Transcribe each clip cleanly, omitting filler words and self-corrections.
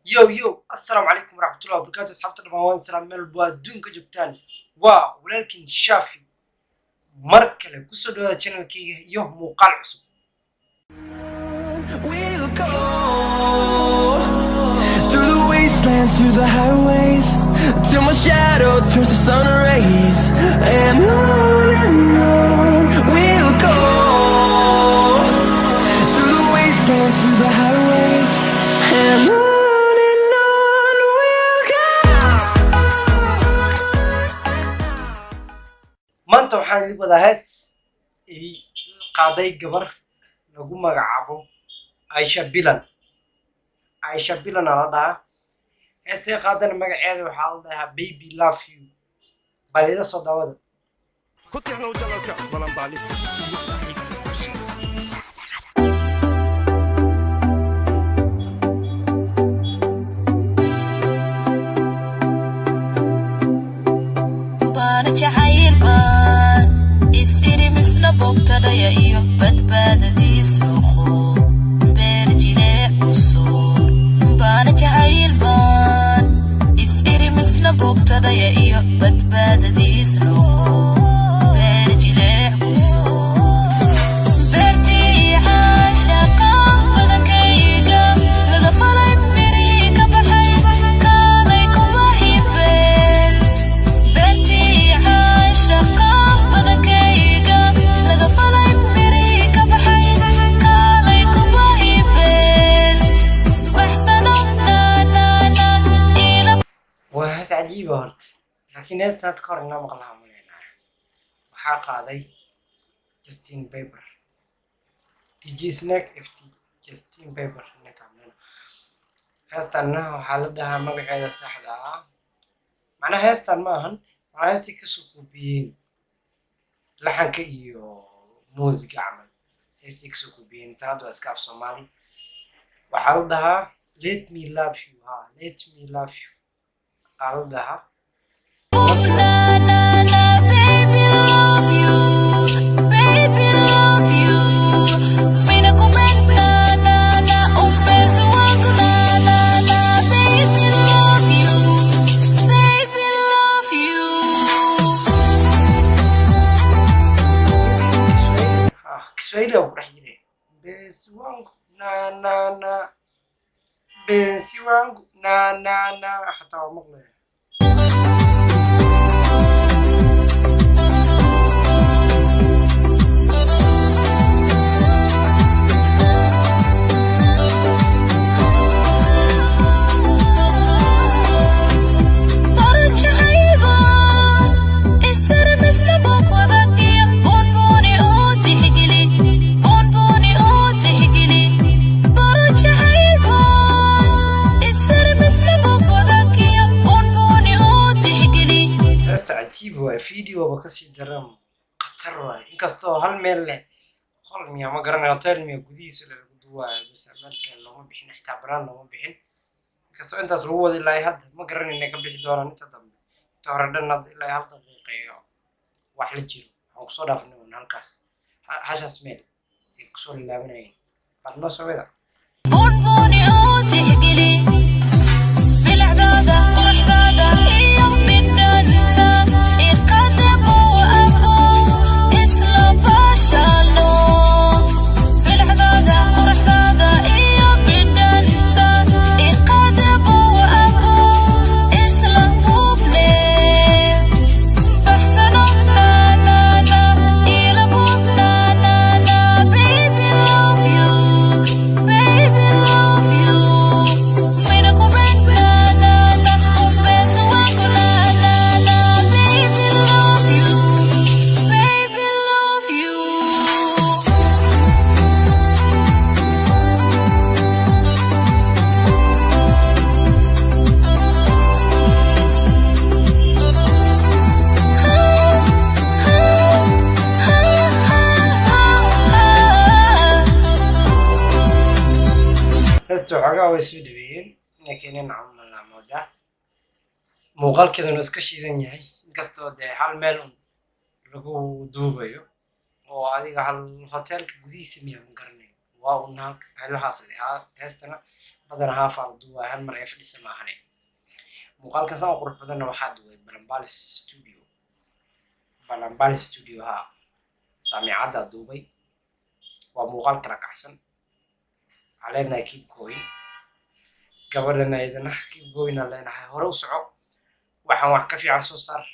Yo yo, assalaamu calaykum waraxmatullahi wabarakaatu. Asxaabta dhammaan waan salaam, meel walbo adduunka joogtaan. Waa walaalkiin Shaafi, mar kale kusoo dhawaada channelkayga iyo muuqaal cusub. We'll go through the wastelands, through the highways, till my shadow turns to sun rays. And on we'll go through the wastelands, through the highways, and on we'll go. Maanta waxaan idin wadaa hees ay qaaday gabar lagu magacaabo Aisha Bilan. Aisha Bilan aa la dhahaa. Heestay qaadana magaceeda waxaa la dhahaa "Baby Love You". Bal ila soo daawada. Ku tixnow janalka Balanbaalis iyo saaxiibka Bashir. Baana jacayl baan is iri, misna bogtadhaya iyo badbaadadiis noqo, beer jileec cusub. Baana jacayl baan is iri, misna bogtadhaya iyo badbaadadiis noqo, beer jileec cusub. Beertii caashaqa badankayga laga falay, mirii ka baxay, kaalay kuma hibeen. Beertii caashaqa badankayga laga falay, mirii ka baxay, kaalay kuma hibeen. Baxsano naanaana ila. Waa hees cajiiba horta, laakiin heestan hadda ka hor inaa maqlaha malaynaya. Waxaa qaaday Justin Bieber, DJ Snake ft Justin Bieber netamena. Heestanna waxaa la dhahaa magaceeda saxda ah, macnaha heestan ma ahan, waa heestii kasoo koobiyeen laxanka iyo muusiga camal. Heestii kasoo koobiyeen tan hadda waa iska af Soomaali. Waxaa la dhahaa "Let Me Love You". Ha, "Let Me Love You" aa la dhahaa. Na na na, baby love you, baby love you. Mina kupenda na na, mpenzi wangu na na na, baby love you, baby love you. Ah, Kiswahili waa ku dhex jiray. Mpenzi wangu na na na, mpenzi wangu na na na, xataa waa maqlaya. Baro jacayl isar misna bog wadagiya, buunbuuni oo tixgeli, buunbuuni oo tixgeli. Baro jacayl isar misna bog wadagiya, buunbuuni oo tixgeli. Heesta cajiib waay, videoba kasii daran, khatar waay. Inkastoo hal meel leh, qol miya ma garanayo, hotel miya gudihiisa le lagu duwaayo, bas meel kale looma bixin, xitaa banaan looma bixin. Inkastoo intaas lagu wadi lahay, hadda ma garanayna ka bixi doonaan inta dambe. Inta hore dhan hadda ilaa hal daqiiqa iyo wax la jiro waxaan kusoo dhaafnay un halkaas hashaas meel ay kusoo lilaabanayeen. Baad noo soo wada. Buunbuuni oo tixgeli bilicdaada, quruxdaada iyo bidhanta iqadabo, abo isla baashalo. Bilicdaada, quruxdaada iyo bidhanta iqadabo, abo isla buubne. Baxsano na na na, ila buub na na na, baby love you, baby love you. Mina kupenda na na, mpenzi wangu na na na, baby love you, baby love you. Heesta waxoogaa way soo dhaweeyeen inay keeneen camal aa moodaa. Muuqaalkeeduna iska shiidan yahay, inkastoo dee hal meel un lagu duubayo oo adiga hal hotelka gudihiisa miya ma garanayo. Waa un helahaas heestana. Badana haafaa la duubaa, hal mar ee fadhisa maahane. Muuqaalkan saa u qurux badanna waxaa duubay Balambalis Studio, Balambalis Studio. Haa, saamicaddaa duubay. Waa muuqaal kala kacsan. Waxaa leenahay keep going. Gabadhana idana keep going aan leenahay. Hore u soco, waxaan wax ka fiican soo saar.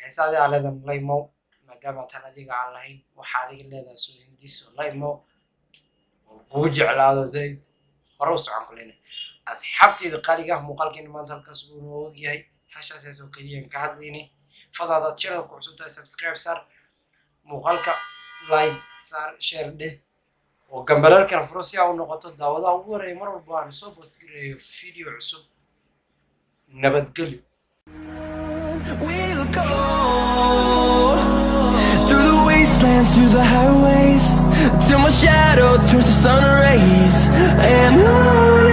Heesaadi aa leedan la imow, maadaama tan adiga aan lahayn. Waxa adiga leedahay soo hindiso, la imow oo kugu jeclaado zaid. Hore u socon ku leenahay asxaabteyda qaaliga ah. Muuqaalkeena maanta halkaas uu noogu yahay. Hashaas hees oo keliya ka hadlaynay. Fadlan, hadaad channel ku cusub tahay, subscribe saar, muuqaalka like saar, share dheh oo gambalalkana furo, si aa u noqoto daawadaha ugu horeeya mar walba aan soo post gareeyo video cusub. Nabadgelyo. We'll go through the wastelands, through the highways, till my shadow turns to sun rays, and on.